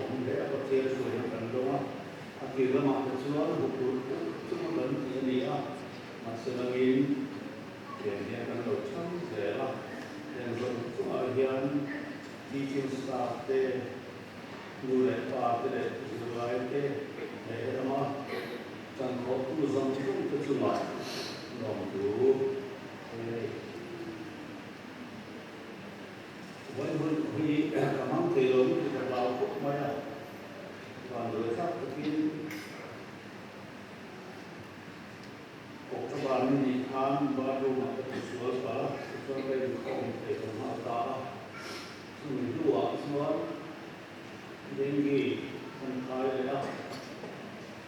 lawmawm hle a, Pathian hruaina kan dawng a, a tir lamah te chuan huphurh puk chunga kan ti a ni a, mahse langin tiang hian kan lo chhang zel a, heng zawng chungah hian teaching staff te, nu leh pa te leh zirlai te leh helama chankhawhtu zawng zawng te chungah lawmthu a ni. Vaihmun hi ka hmang thei lo lutuk ka hlau khawp mai a, vanduai thlak takin October ni nih khan bathroom ah ka tisual palh a, tichuan ka inkhawm thei lo nghal ta a, chumi hnuah chuan dengue kan khai leh a,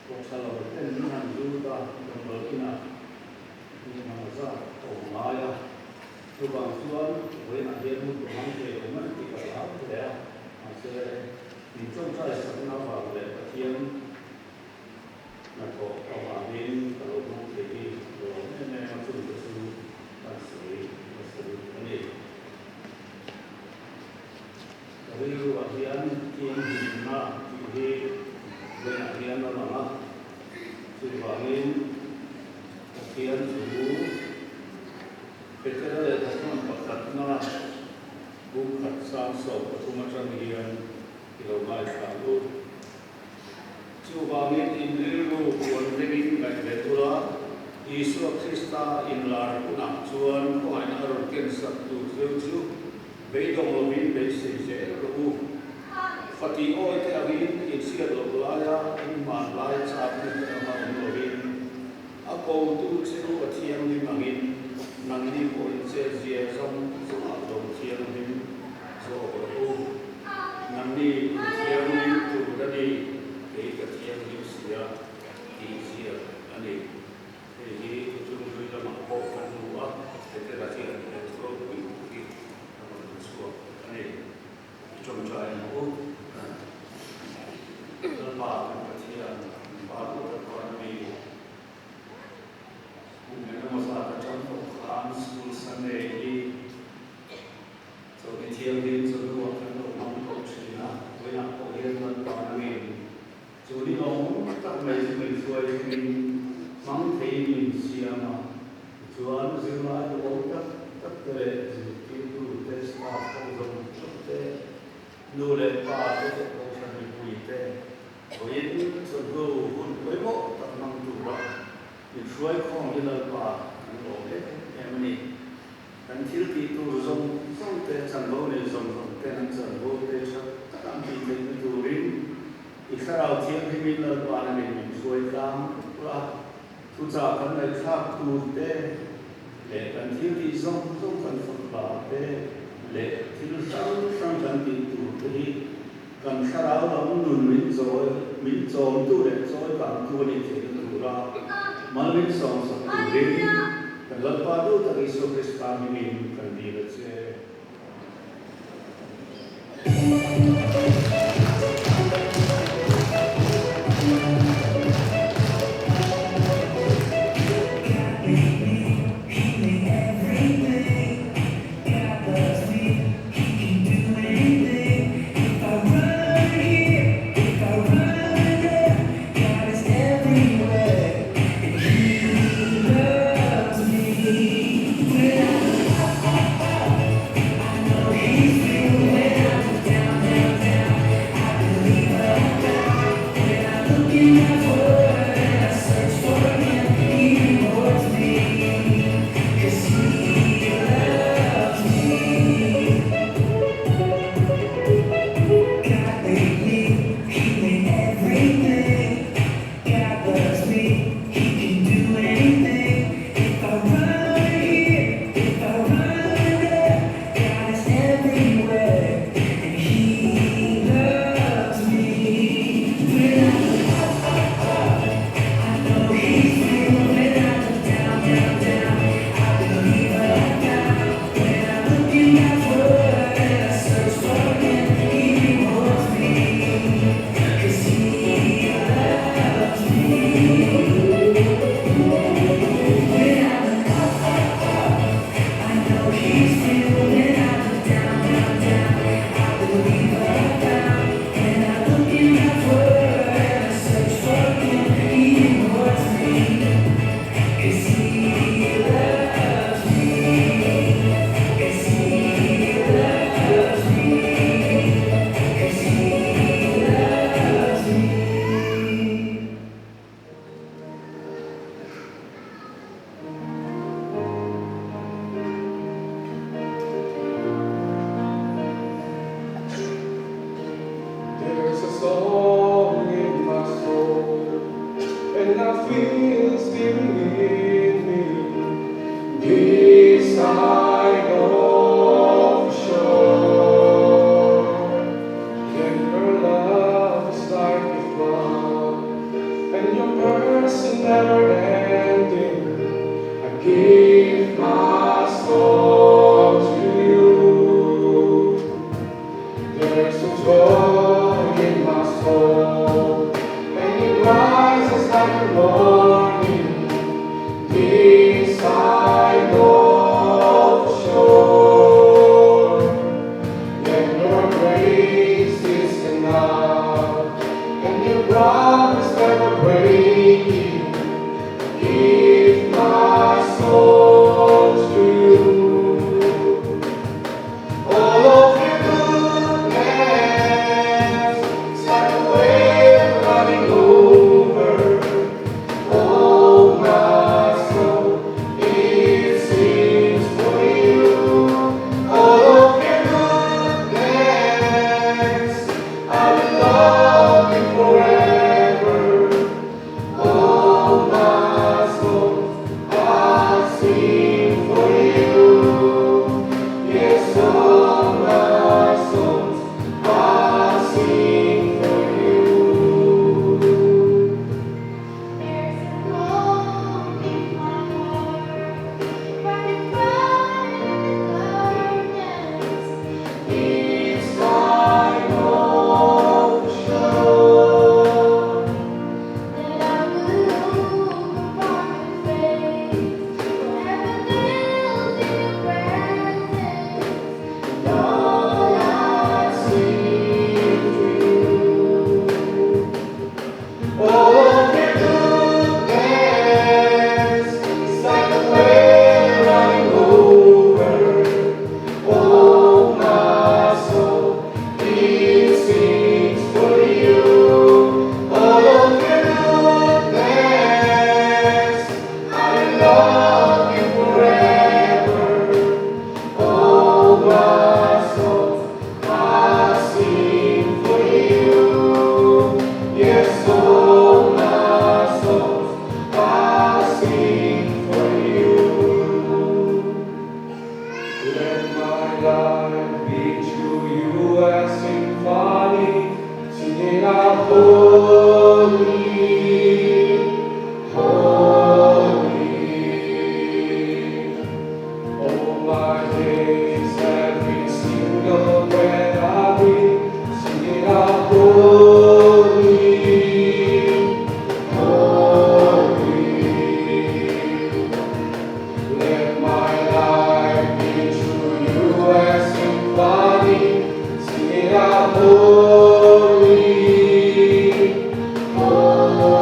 kawhthla lo ten min han zut a, damdawi inah min han zat awm ngai a. Chuvang chuan vawiinah hian hun ka hmang thei lo mai tih ka hlau hle a, mahse min tawngtai sakna avang leh Pathian hnathawh avangin ka lo hmang thei hi ka lawm em em a, chungte chu kan sawi ka sawi a ni. Ka rilruah hian thianghlimna tih hi vawiinah hian a lang a, chuvangin Pathian chu Petera lehkha hman pakhatna bung khat sang 13 atang hian i lo ngaithla ang u. Chuvangin in rilru puan vengin ngaihven ula, Isua Krista inlar hunah chuan khawngaihna a rawn ken sak tur thil chu beidawng lovin beisei zel rawh u. Fatih awi te angin inhriat loh laia in hmanlai chakna te anga awm lovin, A kotu che u a thianghlim angin nangni pawh in chet zia zawng zawngah lo thianghlim zawk rawh u. Nangni in thianghlim tur a ni, kei ka thianghlim sia tih ziak a ni. Hei hi Thuchung hlui lamah pawh kan hmu a, Petera hian he thu ropui hi a rawn la chhuak a ni. I tawngtai ang u. Lalpa kan Pathian, Pa duh tak chuan a mi kum engemaw zat atang tawh khan School Sunday hi Chawlhni Thianghlim chawhnuah kan lo hmang tawh thin a, vawiinah pawh hian Lalpa nangin chu ni awm tak mai chu min hruai chungin hmang theiin min siam a, tichuan zirlai duhawm tak tak te leh zirtirtu te, staff ho zawng zawng te, Nu leh pa te leh kohhran mipui te vawiin chawhnu hun pawimawh tak hmang tura min hruai khawm hi Lalpa kan lawm em em a ni. Kan thil tih tur zawng zawng te, chanvo nei zawng zawng ten an chanvo te tha taka an tih theihna turin i Thlarau Thianghlimin Lalpa nangin min hruai tlang ula, thuchah kan ngaihthlak tur te leh kan thil tih zawng zawng kan fak hla te leh thil hrang hrang kan tih tur te hi kan thlarau lam nun min chawi min chawmtu leh chawi kangtu a nih theihna tura mal min sawmsak turin kan Lalpa duh tak Isua Krista hmingin kan dil a che. love, and your promise never breaking. Give my soul to you. All of your goodness is like a wave running over. Oh, my soul, it sings for you. All of your goodness, I will love you forever. All my soul, I sing for you. Yes, all my songs I sing for you. There's a hope in my heart, burning bright in the darkness. This I know for sure. That I will look upon your face, forever knelt in your presence. And all I sing for you. All of your goodness is like a well running over. Oh, my soul, it sings for you. All of your goodness, I will love you forever. Oh, my soul, I sing for you. Yes, all my songs I sing for you. Let my life be to you a symphony, singing out holy, holy. All my days, every single breath I breathe, singing out holy, holy. Let my life be to you a symphony, singing out holy, holy.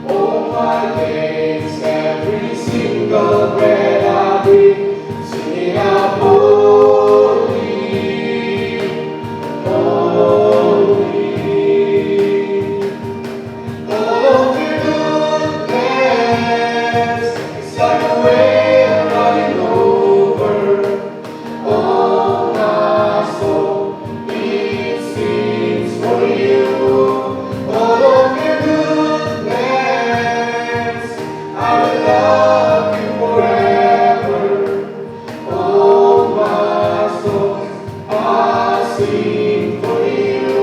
All my days, every single breath I breathe, singing out holy, holy. All of your goodness is like a well running over. Oh, my soul, it sings for you. All of your goodness, I will love you forever. Oh, my soul, I sing for you.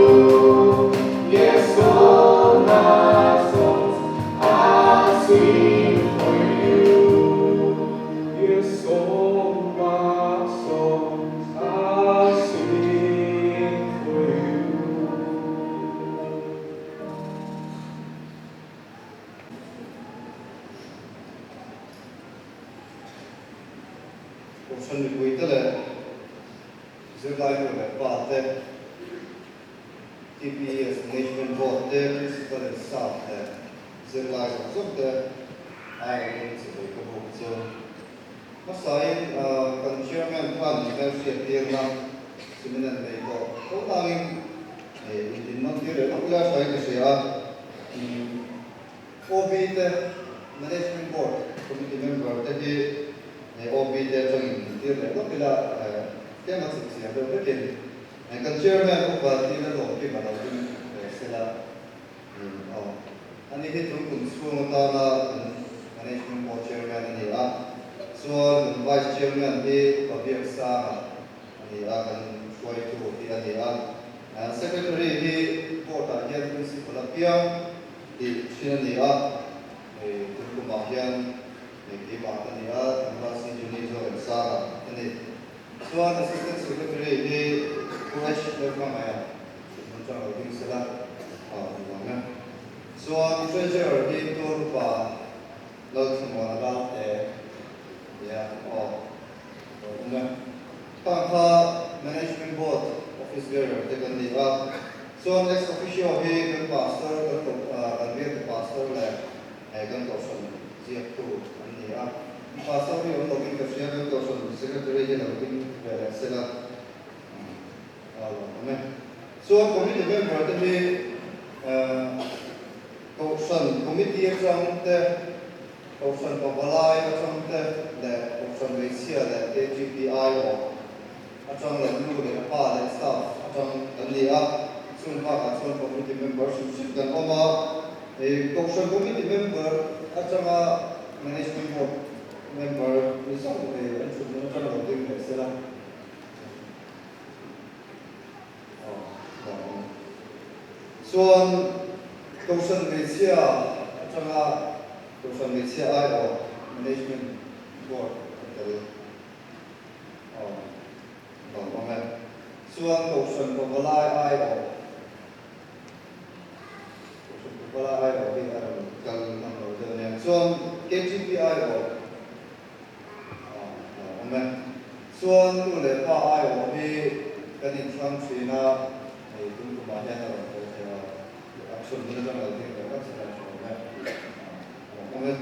Yes, all my songs I sing for you. Yes, all my songs I sing for you. Kohhran mipuite leh zirlai nu leh pa te, TPS Management Board te, Principal and Staff leh zirlai zawng zawng te aiawhin chibai ka buk chu. Hmasain kan Chairman khan min hriat tirna seminar nei tawh tho tangin in man tir leh lawk ila hrain ka hria a. OB te Management Board Committee member te hi OB te atangin min tir leh lawk ila tlem a chip chiang deuh hlekin kan Chairman upa tina lawm kim a lo ding ve sela. Aw, ani hi tun kum chhung atana kan Management Board Chairman a ni a, chuan kan Vice Chairman hi Pabiak Sanga a ni a, kan hruaitu hi a ni a. Secretary hi Board ah hian Principal a piang tih thin a ni a, tun kumah hian keimah ka ni a, Tlangval C. Juni Zoram Sanga a ni. Chuan Assistant Secretary hi Pu H. Lalhmangaih a hmun chang lo ding sela a ni vang e. Chuan Treasurer hi Tur Upa Lalthlamuana Ralte a ni a, aw lo awm e. Khang kha Management Board Office Bearer te kan ni a. Chuan Ex Officio hi kan Pastor, kan ko kan bialtu Pastor leh kan Kohhran ziaktu an ni a. Pastor hi awm lovin ka hria, kan Kohhran Secretary hi lo ding ve leh sela a lawmawm e. Chuan Committee Member te hi Kohhran Committee atang te, Kohhran Pavalai atang te leh Kohhran Hmeichhia leh KGPI aw atang leh nu leh pa leh staff atang kan ni a, chung bakah chuan committee member hrim hrim kan awm a. Kohhran committee member atanga management board member ni zawng an thut hmun atang lo ding leh sela. Chuan Kohhran hmeichhia atanga Kohhran hmeichhia aiawh Management Board a tel a lo awm e. Chuan Kohhran Pavalai aiawh Kohhran Pavalai aiawh hi a rawn kal hman lo deuh ania. Chuan KTP aiawh a awm e. Chuan nu leh pa aiawh hi kan inthlang thin a, hei tum kumah hian a rawn tel thei a, a chhun hun atang lo ding leh vat sela a tha awm e. A awm e.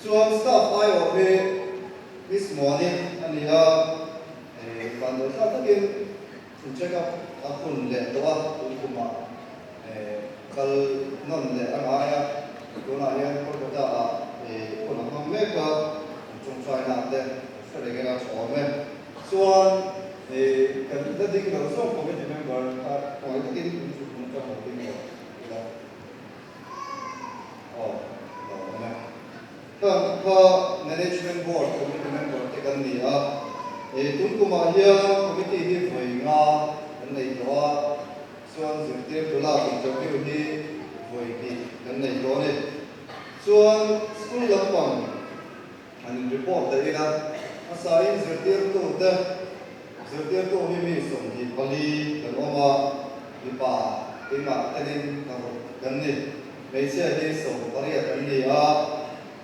Chuan staff aiawh hi Miss Muani a ni a, hei vanduai thlak takin in check up a hun leh tawh a, tun kumah kal nawn leh a ngai a, tunah hian Kolkata ah hun a hmang mek a, an tawngtaina te hre reng ila tha awm e. Chuan kan la ding lo zawk committee member kha khawngaih takin in thut hmun atang lo ding lo ila aw lo awm e. Khang kha management board committee member te kan ni a, tun kumah hian committee hi vawi nga kan nei tawh a, Chuan zirtirtu lak interview hi vawi hnih kan nei dawn e. Chuan school lampang han in report leh ila, hmasain zirtirtu te, zirtirtu hi mi 24 kan awm a, mipa keimah telin paruk kan ni, hmeichhia hi 18 an ni a.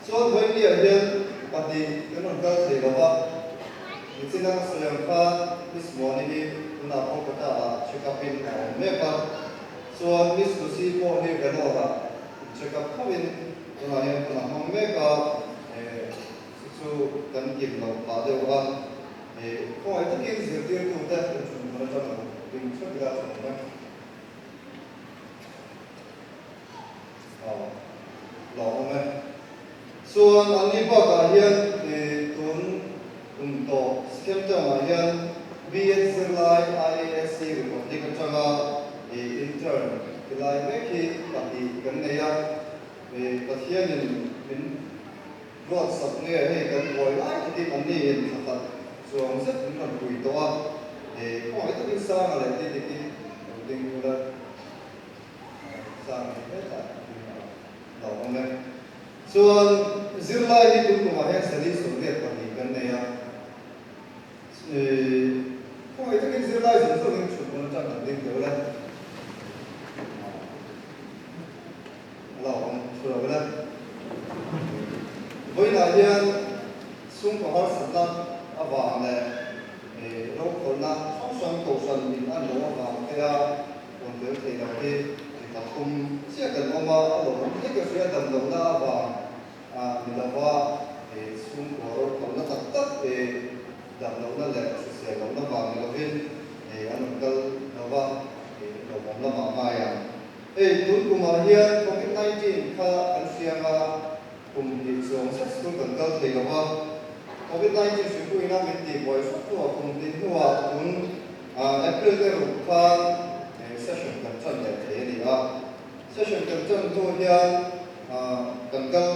Chuan vawinia hian pahnih kan rawn kal thei lo va, nichina ka sawi ang khan Miss Muani hi tunah Kolkata ah check up in a awm mek a, chuan Miss Lucy pawh hi Vellore ah in check up tho in tunah hian hun a hmang mek a, chu chu kan kim lo phah deuh a, khawngaih takin zirtirtute inchhun hmun atang a lo ding theuh ila a tha awm e. Aw, lawmawm e. Chuan anni bakah hian tun kum tawh Sikkim town-ah hian BEd zirlai IASC Republic atanga intern ti lai mek hi pahnih kan nei a, Pathianin min ruatsak nge hei kan buai lai takin anni in thla khat chuang zet min rawn pui tawh a, khawngaih takin Sanga leh Didiki lo ding ula. Chuan zirlai hi tun kumah hian 182 kan nei a, khawngaih takin zirlai zawng zawngin chhut hmun atang kan ding deuh le. A lo awm thu lo le. Vawiinah hian chhungkaw harsatna avang leh rokhawlhna hrang hrang kohhran in an lo avang te a, Rawn tel thei lo hi mi pathum chiah kan awm a, a lawmawm hle ka hria, dam lohna avang ni lova chhungkaw rokhawlhna tak tak dam lohna leh hrisel lohna vang ni lovin an rawn kal lova, lawmawm lamah a ngai ang. Hei tun kumah hian Covid 19 kha kan hriang a, kum hnih chuang zet school kan kal thei lova, Covid 19 hripuina min tihbuai hrep hnuah kum hnih hnuah tun April te ruk khan session kan tan leh thei a ni a. Session kan tan hnu hian kan kal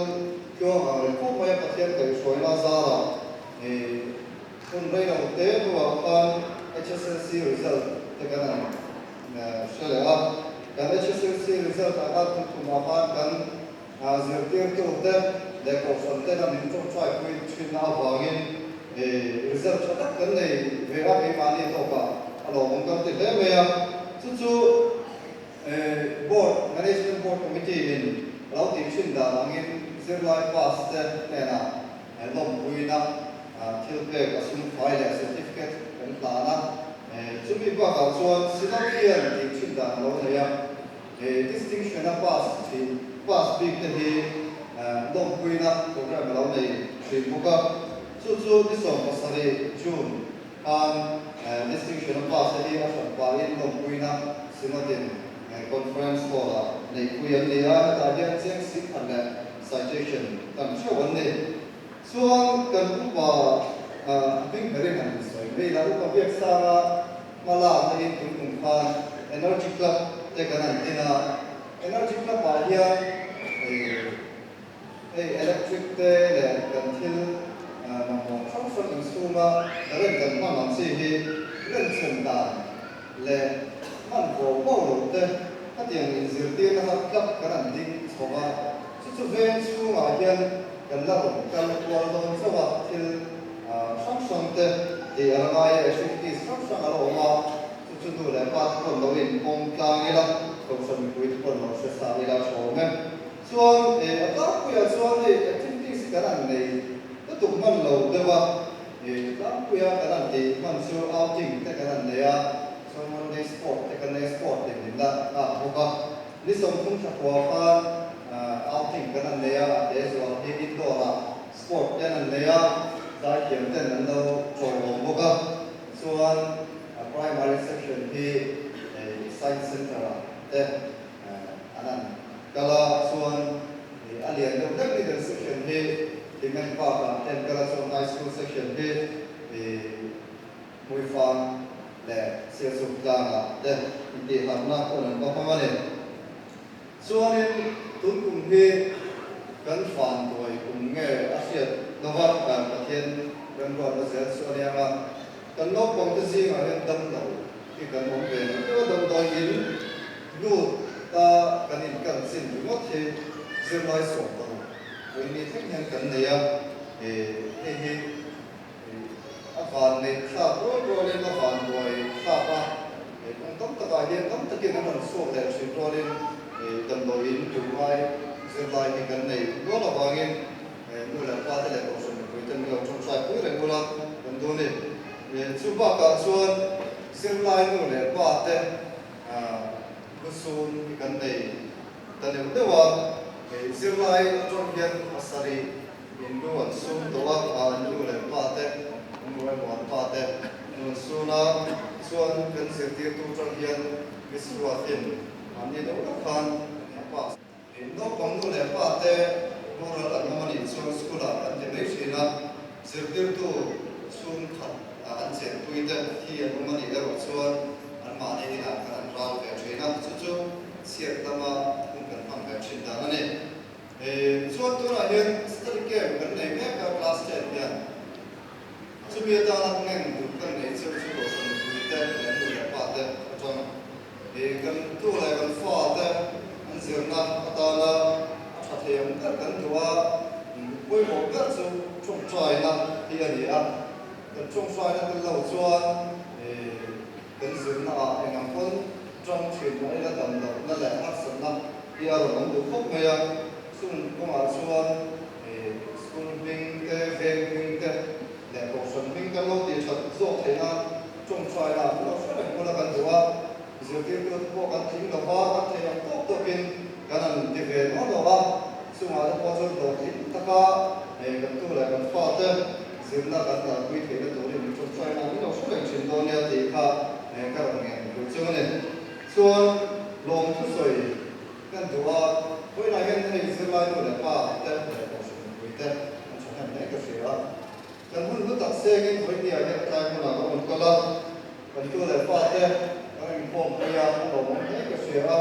tluang ang reng khawp mai a, Pathian kaihhruaina zarah hun rei lo te hnuah khan HSLC result te kan han hre leh a. Kan HSLC result ah khan thutthumah khan kan Zirtirtu te leh kohhran tena min tawngtaipui thinna avangin result tha tak kan nei ve a, keimahni tawkah a lawmawm kan ti hle mai a. Chu chu Board, Management Board Committee in a lo tih thin dan angin zirlai pass te hnenah lawmpuina thil pek a sum fai leh certificate kan hlan a. Chumi bakah chuan Synod hian tih thin dan a lo nei a, Distinction a pass thin, pass bik te hi lawmpuina programme a lo nei thin bawk a. Chu chu ni 17 June khan Distinction a pass te hi a hran pahin lawmpuina Synod in Conference Hall ah neihpui an ni a, hetah hian cheng 10,000 leh citation kan theuh an ni. Chuan kan upa hming berin han insawi mai ila, Upa Biaksanga hmalakna in tun kum khan Energy Club te kan han din a, Energy Club ah hian hei electric te leh kan thil mamawh hrang hrang inchhunga current kan hman ang chi hi renchem dan leh hman vawh vawh loh te khatiang inzirtirna kha club kan han ding chho a, chu chu veng chhungah hian kan la rawn kal kual dawn chauh a, thil hrang hrang te tih a la ngai a, activities hrang hrang a la awm a, chu chu nu leh pa te pawn lo inpawm tlang ila, kohhran mipui te pawn lo hre sa ila a tha awm e. Chuan a tlangpuiah chuan hei activities hi kan han nei lutuk hman lo deuh a, tlangpuia kan han tih hman chu outing te kan han nei a, chuan one day sport te kan nei a, sport in min la nghak bawk a. Ni 30 thla khua khan outing kan han nei a, a hle zual hi indoor ah sport te an han nei a, zaithiam ten an lo chawiawm bawk a, chuan primary section hi science centre ah te an han kal a, chuan a lian deuh hlek middle section hi Hlimen Park ah te an kal a, chuan high school section hi Hmuifang leh Sialsuk tlangah te intihharhna hun an va hmang a ni. Chuanin tun kum hi kan vanduai kum nge a hriat lova kan Pathian remruatna zel chu a ni ang a, kan naupangte zingah hian damlo hi kan awm ve lo deuh a, damdawi in lut a kan inkan chin ringawt hi zirlai 16 vawiin ni thleng hian kan nei a, hei hi A van neih thlak rual rualin a van buai thlak a, kawng tam takah hian tam takin an rawn chhuak leh thin rualin damdawiin duhngai zirlai hi kan nei nual avangin nu leh pa te leh kohhran mipui ten min lo tawngtai pui reng ula kan duh a ni. Chu bakah chuan zirlai nu leh pa te lusun hi kan nei ta neuh neuh a, zirlai atang hian pasarih In lu an sun tawh a, an nu leh pa te, nu emaw an pa te nu an sun a, chuan kan zirtirtu tang hian Miss Ruatin mahni deuh deuh khan a pass. Naupang nu leh pa te boral an awm a nih chuan school ah kan ti mai thin a, zirtirtu chhungkhat an chenpui te thi an awm a nih erawh chuan an mahni inah khan an ral ve thin a, chu chu chhiat lama hun kan hman ve thin dan a ni. Chuan tunah hian study camp kan nei mek a, class ten hian chumi atana ngen duh kan nei cheu chu kohhran mipui te leh nu leh pa te atang kan tu leh kan fa te an zirna atana a tha thei ang ber kan duh a, pawimawh ber chu tawngtaina hi a ni a, kan tawngtaina tel lo chuan kan zirna ah engang pawn tang thin mah ila dam lohna leh harsatna hi a rawn awm duh khawp mai a, chung kawngah chuan school hming te, veng hming te leh kohhran hming kan lo tih that zawk theih nan tawngtaina an lo hre reng bula kan duh a, zirtirtu te pawh kan tling lo va, kan theih ang tawk tawkin kan han ti ve nual lo a, chungah te pawh chuan hlawhtling taka kan tu leh kan fate zirna kan kalpui theihna turin min tawngtaina an lo hre reng thin dawn nia tih kha ka rawn ngen tur chu a ni. Chuan lawm thusawi kan duh a, vawiinah hian hei zirlai nu leh pa te leh kohhran mipui te an tha hnem hle ka hria a. Kan hun hlu tak sengin vawinia hian tlai hmunah ka rawn kal a, kan tu leh pa te kan inkhawm pui a, a lawmawm hle ka hria a.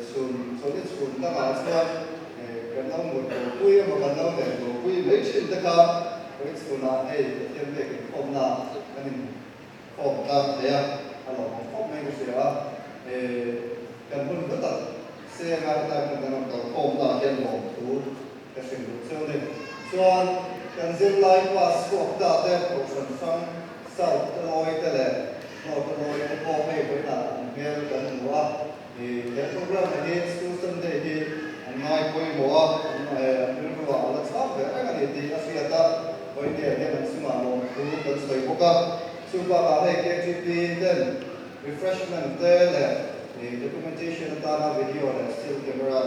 Chhun chawlhni chhun dangah chuan kan lo mut bo pui emaw kan lo len bo pui mai thin te kha vawiin chhunah hei Pathian biak inkhawmna kan in Khawm tlang thei a, a lawmawm khawp mai ka hria a, kan hun hlu tak senga hetlai hmun kan rawn kal khawmna ah hian lawmthu ka hrim duh cheu a ni. Chuan kan zirlai pass chhuak ta te, Kohhran hrang, South te lawi te leh North te lawi te pawh hei vawiinah an hmel kan hmu a, he programme hi School Sunday hi an ngai pawimawh a, an rilru ah a la chhang ve reng a ni tih a hriat a, vawiinah hian an chungah lawmthu kan sawi bawk a. Chu bakah hei KTP ten refreshment te leh documentation atana video leh still camera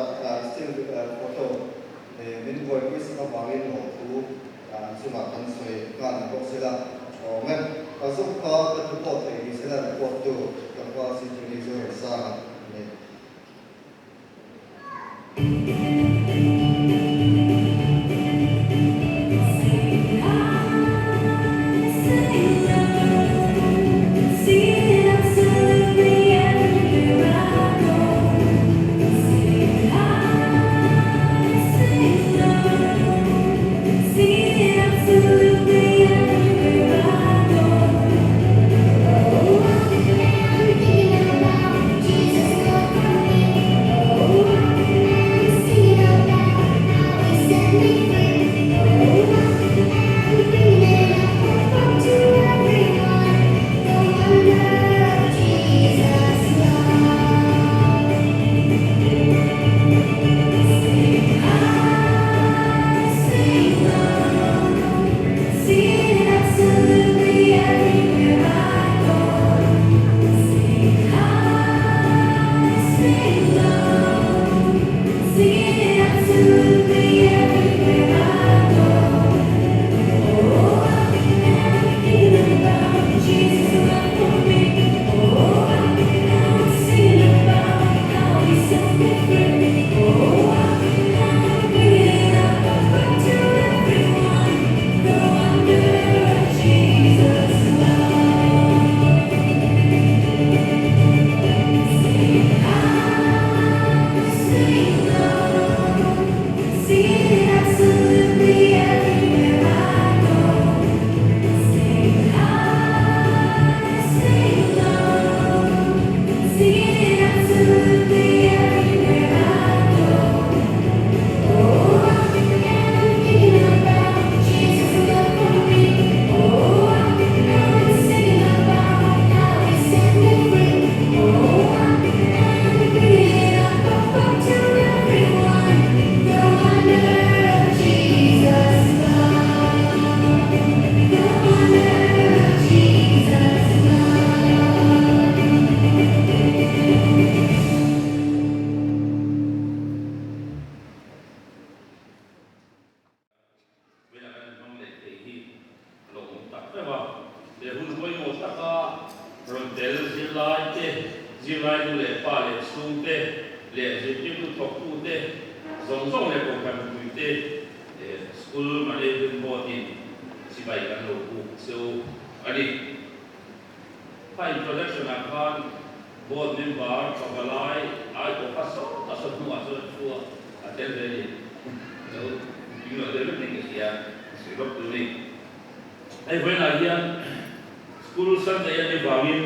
still photo min buaipui sak avangin lawmthu an chungah kan sawi nghal ni bawk sela awm e. A zuk kha ka thu pawh theih ni sela report tu tlangval Symphony Zoramsanga a ni. Vawiinah kan inhmang leh thei hi a lo awm tak meuh a, he hun pawimawh taka rawn tel zirlai te, zirlai nu leh pa leh chhung te leh zirtirtu thawktu te zawng zawng leh kohhran mipui te School Management Board in chibai kan lo buk cheu a ni. Kha introduction ah khan Board member pavalai ai pawh kha sawt a sawt hnuah chuan thu a tel ve a ni. Lo tling lo deuh vek niin ka hria, ka sawi vak tur a ni. Hei vawiinah hian School Sunday a nih vangin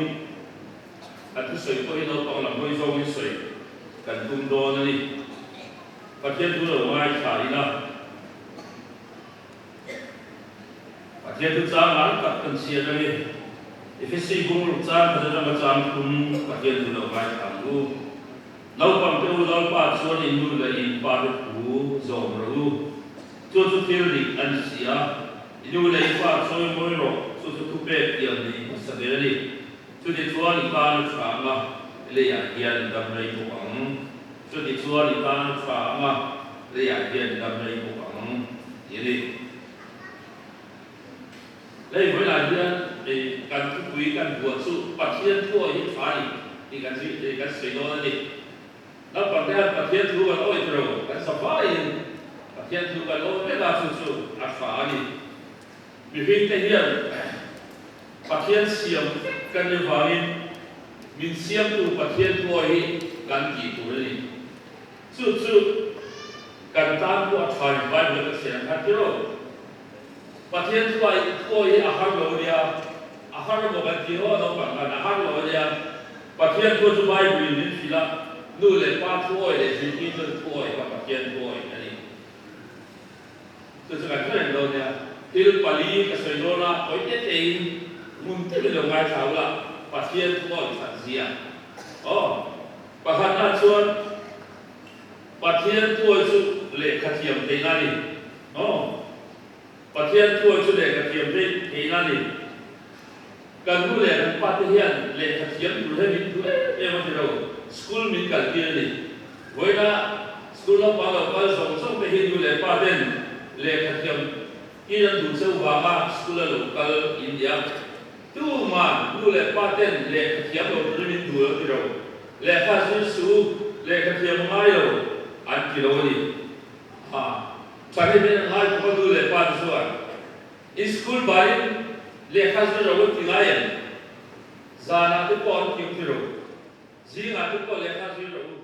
a thusawi pawh hi naupang lam hawi zawngin sawi kan tum dawn a ni. Pathian thu lo ngaithla ila. Pathian chu chang ngai tak kan chhiat a ni. Efesi bung ruk chang khat atanga chang thum Pathian chu lo ngaithla ang u. Naupang te u Lalpa chuan in nu leh in pa te thu zawm rawh u. Chu chu thil dik a ni si a. I nu leh i pa chawi mawi rawh, chu chu thupek tiang ni hmasa ber a ni. Chuti chuan i tan a tha ang a, leiah hian dam rei bawk ang. Chuti chuan i tan a tha ang a, leiah hian dam rei bawk ang tih a ni. Lei vawilah hian kan thupui kan buah chu Pathian thuawi hi tha a ni tih kan zui tih kan sawi dawn a ni. Naupang te hian Pathian thu kan awih tiro, kan savaiin Pathian thu kan awih vek a, chu chu a tha a ni. Mihring te hian Pathian siam vek kan ni vangin min siamtu Pathian thuawi hi kan tih tur a ni. Chu chu kan tan pawh a tha in Bible ka chhiar kha tiraw. Pathian thuawi thuawi hi a har lo a nia, a har emaw kan ti aw naupang khan a har lo a nia. Pathian thu chu Bible in min hrilh a, nu leh pa thuawi leh zirtirtu thuawi kha Pathian thuawi a ni. Chu chu kan hre reng dawn nia. Thil pali ka sawi dawn a, tawi te tein ngun deuhin lo ngaithla ula, Pathian thu a inthat zia. Aw, pakhatna chuan Pathian thuawi chu lehkha thiam theihna a ni. Aw, Pathian thuawi chu lehkha thiam theihna a ni. Kan nu leh kan pa te hian lehkha thiam tur hi min duh em em a ti lo, school min kal tir a ni. Vawiina school naupang lo kal zawng zawng te hi nu leh pa ten lehkha thiam tir an duh cheu vanga school a lo kal in nia. Tuman nu leh pa ten lehkha thiam lo turin min duh lo ti lo, lehkha zir suh u, lehkha thiam a ngai lo an ti lo a ni. Ha, tha hi min an ngai khawp a nu leh pa te chuan. I school bain lehkha zir lo an ti ngai em? Zanah te pawh an thiam ti lo. Zingah te pawh lehkha zir lo u.